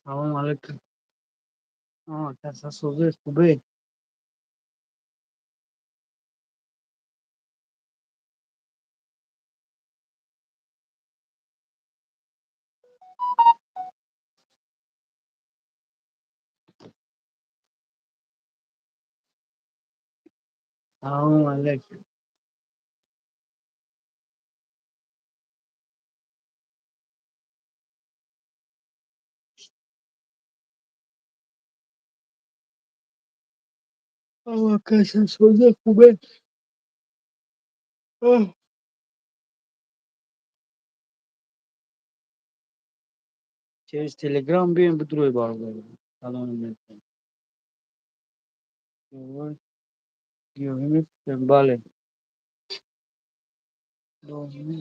Салом алейкум. Каса созӣ, хубе? Салом алейкум. Каса созӣ, хубе? Через Телеграм бием, бидурӯй, бародар. Салом алейкум. Гиёҳӣ мепӯшем, бале. Қотил.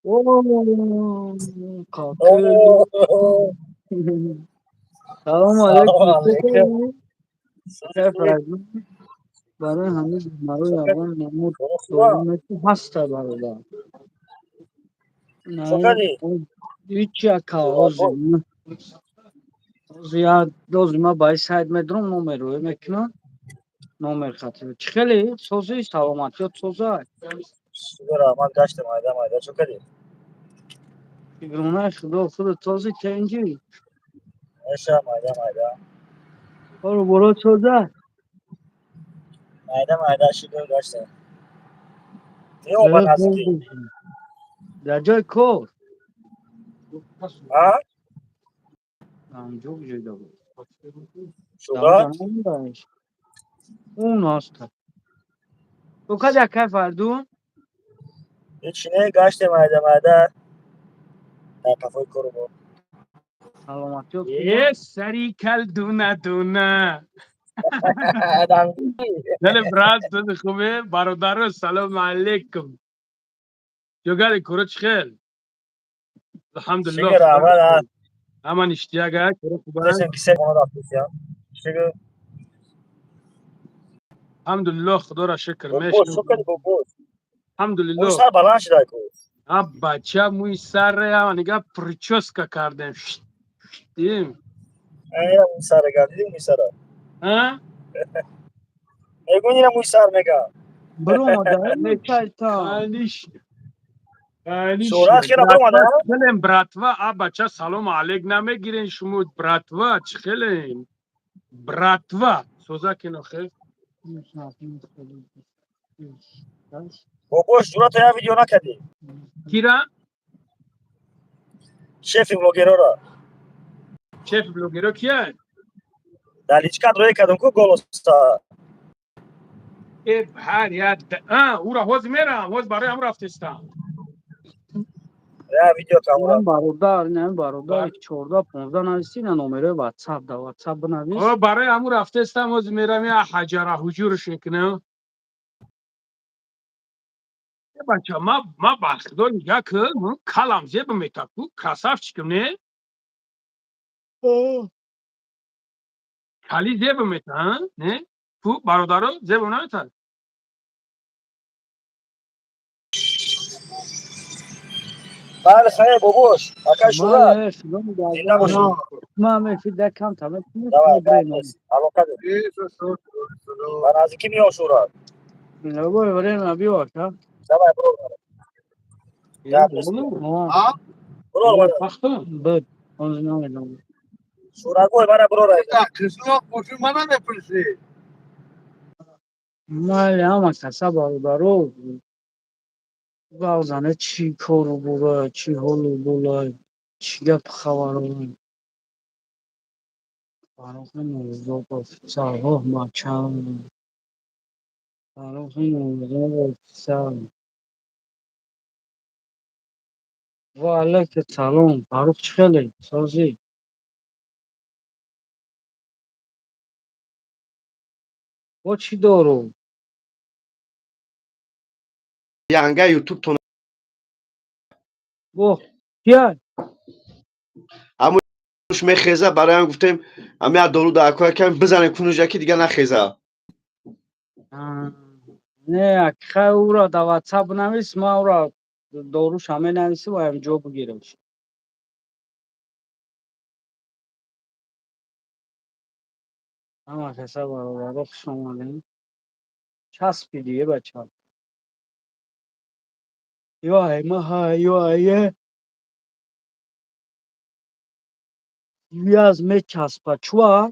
Салому Салом алейкум. Алейкум. Кайф, барои ҳамин беморӣ ягон намуд дору ҳаста, бародар? Ҳичи, ака, ҳозир ҳозир як дози ма ба ин сайт медурам, номер рӯя мекунам, номер хати. Чӣ хеле созӣ, саломатиёт созай? Раҳмат, гаштем, майда майда. Чо кардӣ? Фикронаи Худо, худат созӣ, тенҷӣ? Меша, майда майда. Кору боро соза? Майда майда, шукр, гаштем. Биё ба наздикӣ. Дар ҷои кор? А? Ҷо ҷойда буд. Шуғат? Он аста. Ту кади, акай Фардун? Ҳечи не, гаштем майда майда. Дар қафои кору бор. Саломатиёт. Е, сари кал дуна дуна. Дали, брат, ту хубе? Бародаро, салом алейкум. Ҷогари куро чӣ хел? Алҳамдулиллоҳ. Шукр, раҳмат. Ҳама ништяк, куро хубанд? Дестем ки се хона рафтем. Шукр. Алҳамдулиллоҳ, худоро шукр. Бобо, Мешум. чо кардӣ, бобо? Алҳамдулиллоҳ. Мӯи сар баланд шуда ку. А бача, мӯи саре нига прическа кардем. Дидем. Ая, мӯи сара гап, дидӣ мӯи сара? А? Мегӯ, ина мӯи сар мегам. Биромада шайтон. Конечно. Конечно. Шӯҳрат хела биромада? Хелем, братва, а бача, салом алейк намегирен шумо, братва, чӣ хелем? Братва, соза кино хел. Бобош, ҷуръато як видео накардӣ? Кира? Шефи блогерора. Шефи блогеро кия? Дар личкат рӯя кардам ку голоса. Э, ҳар як а ура ҳозир мерам, ҳозир барои ҳам рафтестам. Я видео камера. Бародар, не бародар, 14 15 нависи на номерои WhatsApp, да WhatsApp бинавис. О, барои ҳамун рафтестам, ҳозир мерам я ҳаҷара ҳуҷурш мекунам. Бача, ма ба худо нигаҳ кун, калам зеб метаку, красавчикам, не? Кали зеб мета, не? Ку бародаро зеб намета? Бале, хайр, бобош, акай шура. Зинда бошӣ. Ма мефида кам тамам. Давай, алоқа. Ба наздикӣ миё шура. Любое время биё, ака. Давай, бро. А? Бро, Б. Он намедонам. Шурагой мара бро рай. Қишлоқ боши, мана мепурсӣ. Майли, ҳама каса бародаро гавзане, чӣ кору бура, чӣ ҳолу була, чӣ гапу хабару. Фаррухи Нурзодов, сарҳоҳ бача. Фаррухи Нурзодов, сар. Ва алайка салом. Фаррух, чӣ хеле? Созӣ? Бо чӣ дору? Янга ютуб тон. Бо кия? Ҳамуш мехеза, барои ҳам гуфтем, ҳами я дору дар акоя кам бизанем кунужа, ки дига нахеза. Не, хай, ура дар WhatsApp навис, ма ура доруша менависим ва ҳамҷо бигирам. Ҳама каса бародаро, хуш омадем. Часпиди, е бача. Ё ай маҳа, ё ае. Яз мечаспа, чуа?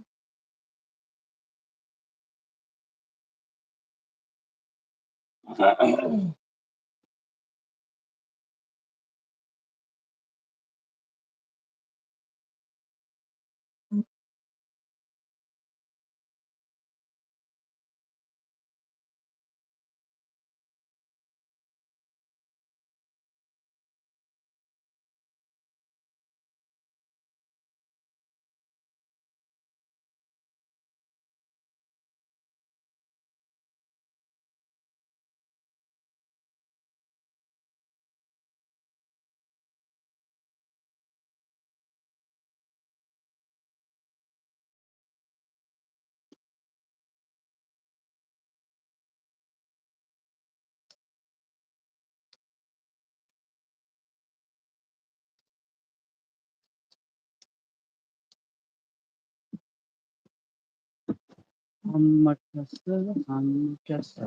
Ҳама каса, ҳама каса.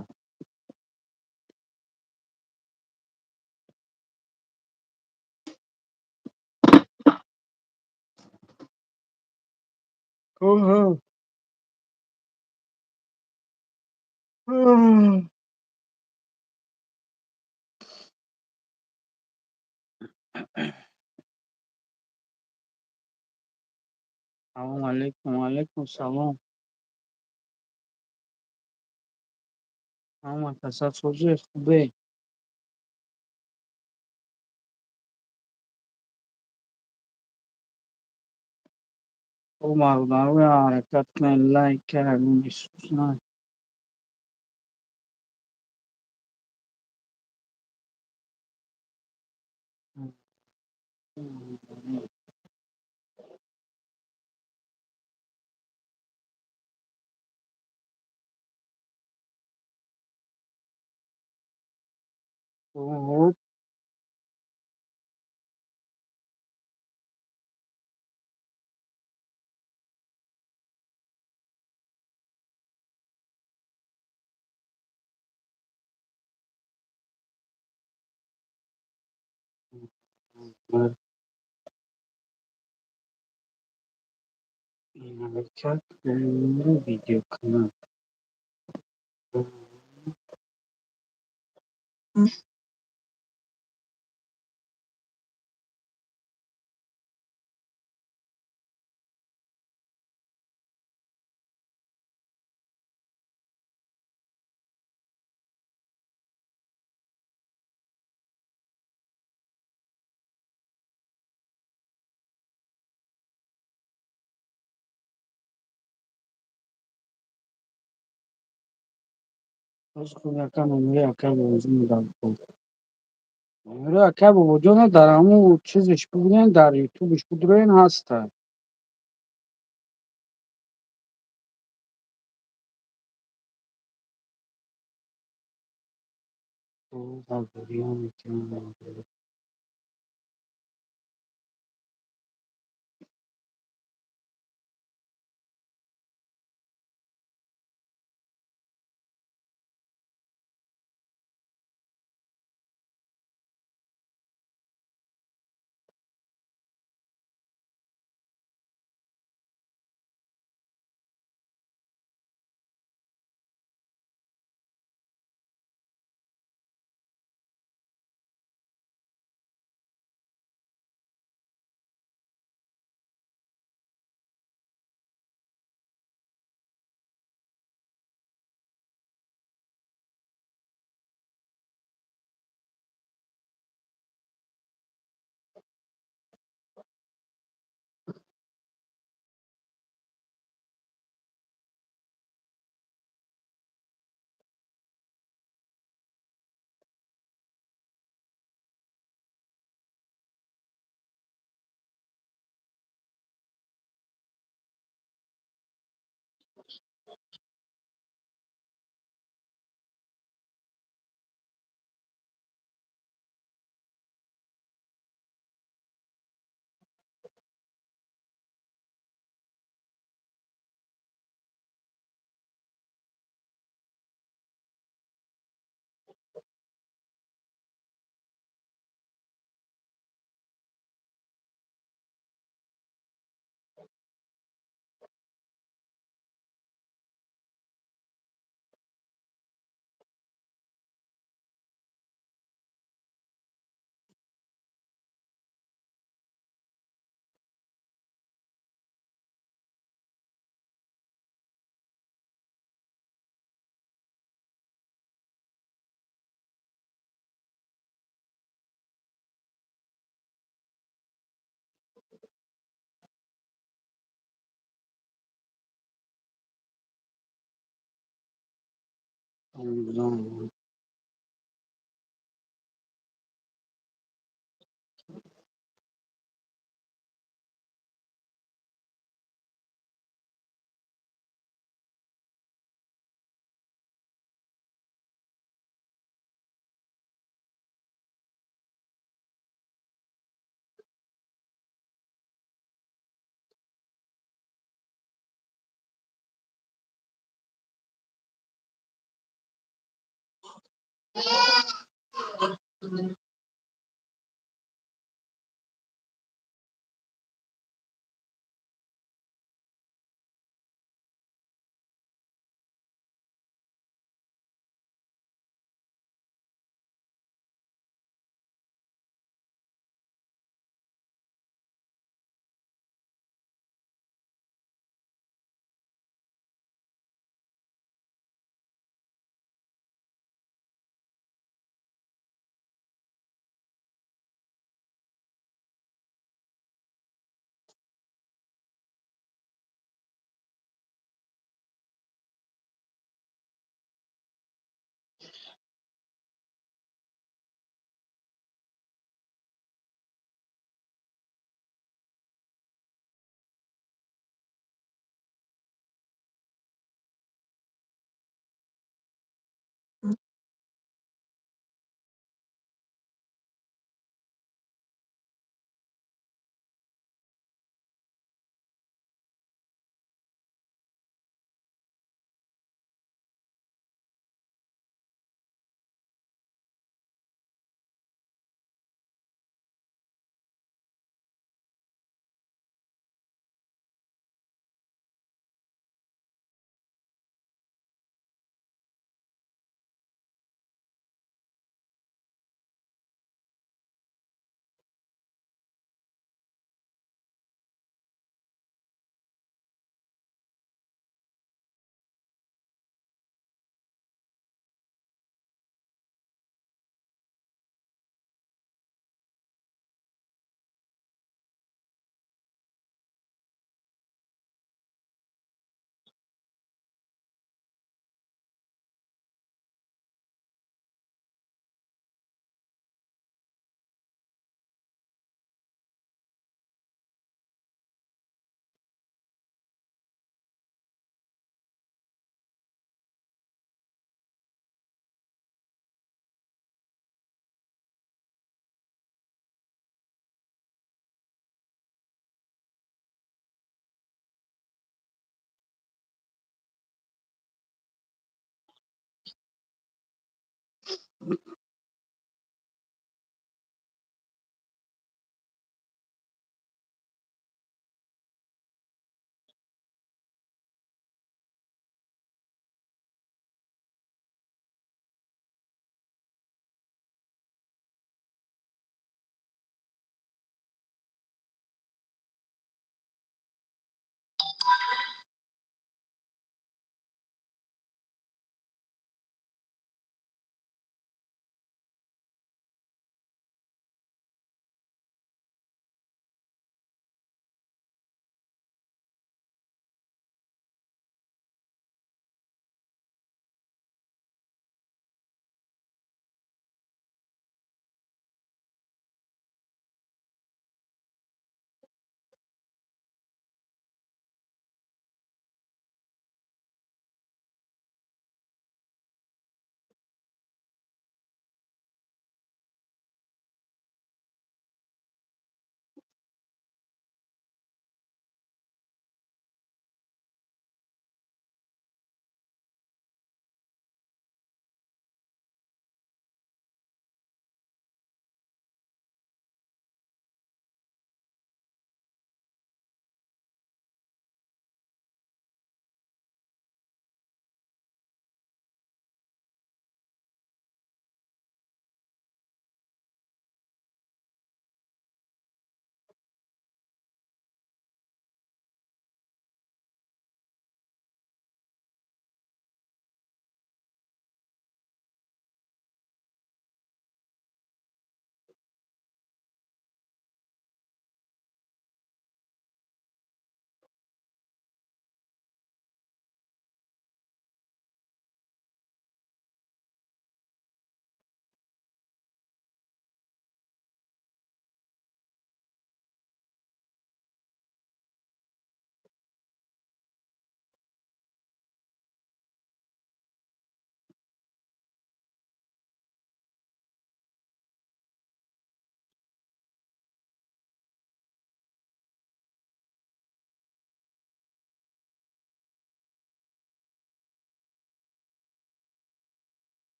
Оҳо. Салом алейкум, алейкум салом. Ҳама каса созӣ, хубе? Хуб, бародаро, ҳаракат кунед, лайк кардем, исусна. Хуб. Ҳаракат видео кунад. Боз хуб, яка номери акай Бобоҷон дар номери акай Бобоҷона дар ҳамун чизеш бубинен, дар ютубш будроен, ҳаста.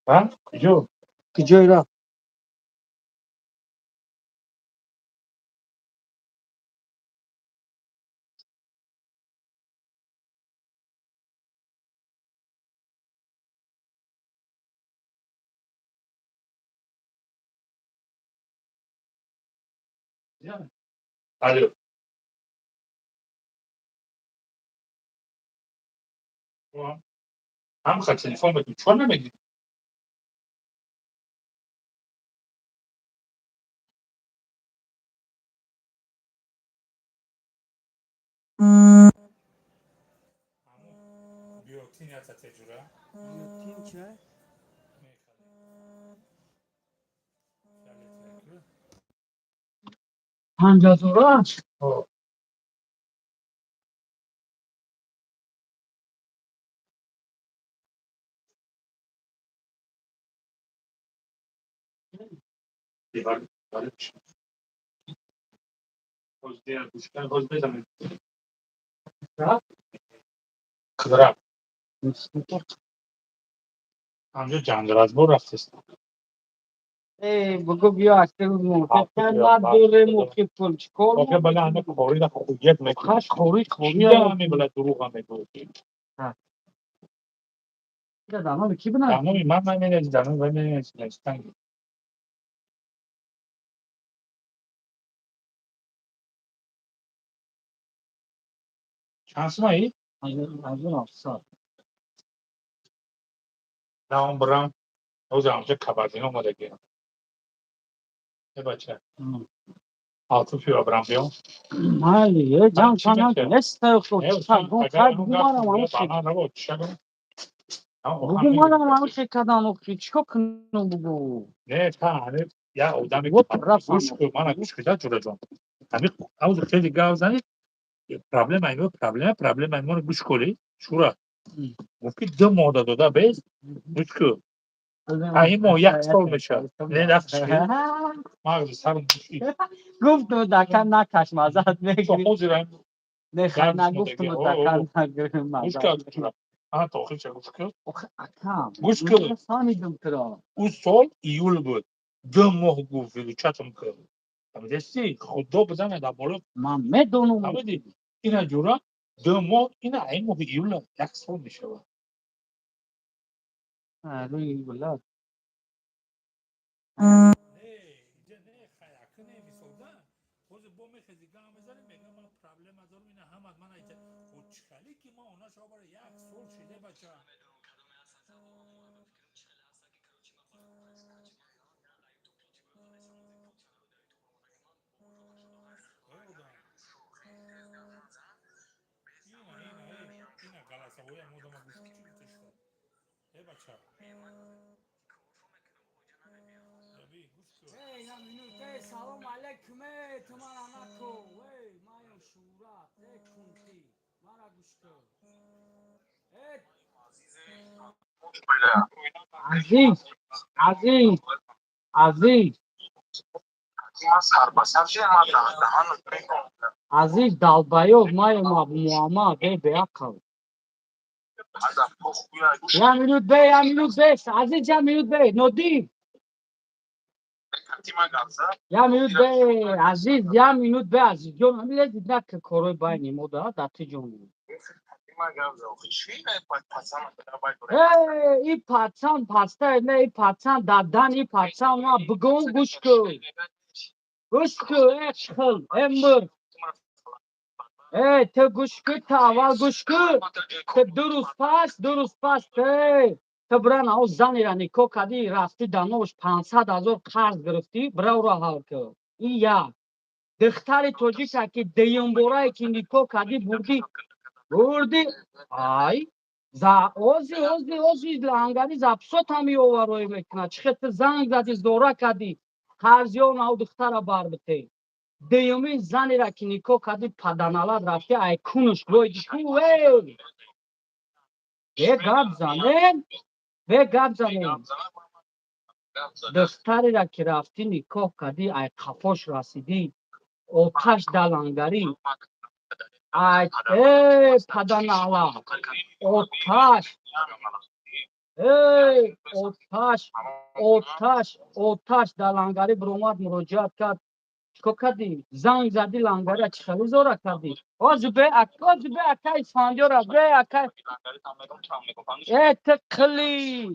Рафт. Куҷое рафт? Алло. Ҳам ха телефон бекун, чор намегирӣ? Биотин ята теҷура. Биотин ча? 5000? Қидрат. Ҳамҷо ҷангалазбор рафтест. Э, бугу биё, аксар муҳит надорем, охи, пул чикор? Охе, бала, ҳама хорида хуҷат мекунад. Хаш хори хори. Ҳами бала, дурӯға мегӯ. Дар номи кӣ бинад? Дар номи ман наменависӣ, дар номи вай менависӣ, навистан. Чанд сумаи? 1700. На, он бирам ҳозир ҳамҷа Кабардино омадагӣ. Э, бача. Алтун пиво бирам биём. Майли, э, ҷам чан нест. Бугу, манам ҳамихе кадан, охи, чикор кунам, бугу? Не, та ҳами як одаме гӯш кун, мана гӯш кун, ҷураҷон. Ҳами ҳозир хеле гап занед, проблемаи мо, проблемаи моро гӯш кунӣ, шура. Гуфт ки 2 моҳ дода без, гӯш кун. Ин моҳ як сол мешавад. Не, мағзи сарам гӯшид. Гуфтум, дака накаш, мазат мегирӣ. Ҳозир Не, хай, нагуфтум, дака нагирӣ. Гӯш кун. Ана то охирша гӯш кун. Акам. Гӯш кун. Фаҳмидум туро. Ӯ сол июл буд. 2 моҳ гуфт, выручать ам кард. Фаҳмидасти? Худо бизанад дар боло. Ман медонам. Фаҳмидӣ? Ина ҷура 2 моҳ, ина ин моҳи июл як сол мешавад. Рӯи гула. Не, ҳозир бо мехези, гап мезанем, мегам, ман проблема дорам, ина ҳамат ман айта чикали ки ма она шобара як сол шиде, бача. Ина голосовой ам одама гӯш, чӣ гуфтешта? Э, бача. Салом алейкум, э, ту мара нако, эй, маё шӯрат, э, кунти, мара гӯш кун. Э, Азиз, Азиз, Азиз. Азиз долбоёб, маё Муҳаммад, э, беақл. Я минут бе, я минут бе, Азиз, я минут бе, Нодир. Я минут бе, Азиз, я минут бе, Азизҷон, ҳамин на корҳои байни мо да, дар ти ҷон. Э, и пацан паста, не, и пацан дадан, и пацан ма бигон, гӯш кун. Гӯш кун, э, хил, э, мир. Э, ту гӯш кун, ту аввал гӯш кун. Ту 2 рӯз пас, 2 рӯз пас, э, ту бира нао занера никоҳ кардӣ, рафтӣ данош 500 000 қарз гирифтӣ, бира ӯро ҳал кун. Ин як. Духтари тоҷика ки дуюмборае ки никоҳ кардӣ, бурдӣ, бурдӣ, ай, за ози ози ози лангари запсот ҳам ёварое мекунад. Чӣ хел ту занг задӣ, зора кардӣ, қарзиё нав духтара бар битӣ. Дуюмин занера ки никоҳ кардӣ, паданалат рафтӣ, ай кунуш гӯйди ку, эй. Бе гап занем, бе гап занем. Духтарера ки рафтӣ никоҳ кардӣ, ай қафош расидӣ, оташ далангарӣ. Ай, эй, паданала, оташ, эй, оташ, оташ, оташ. Дар лангари биромад, муроҷиат кард. Чикор кардӣ? Занг задӣ, лангария чӣ хеле зора кардӣ? Озу бе, озу бе, акай Исфандиёра бе, акай. Э, ту қили.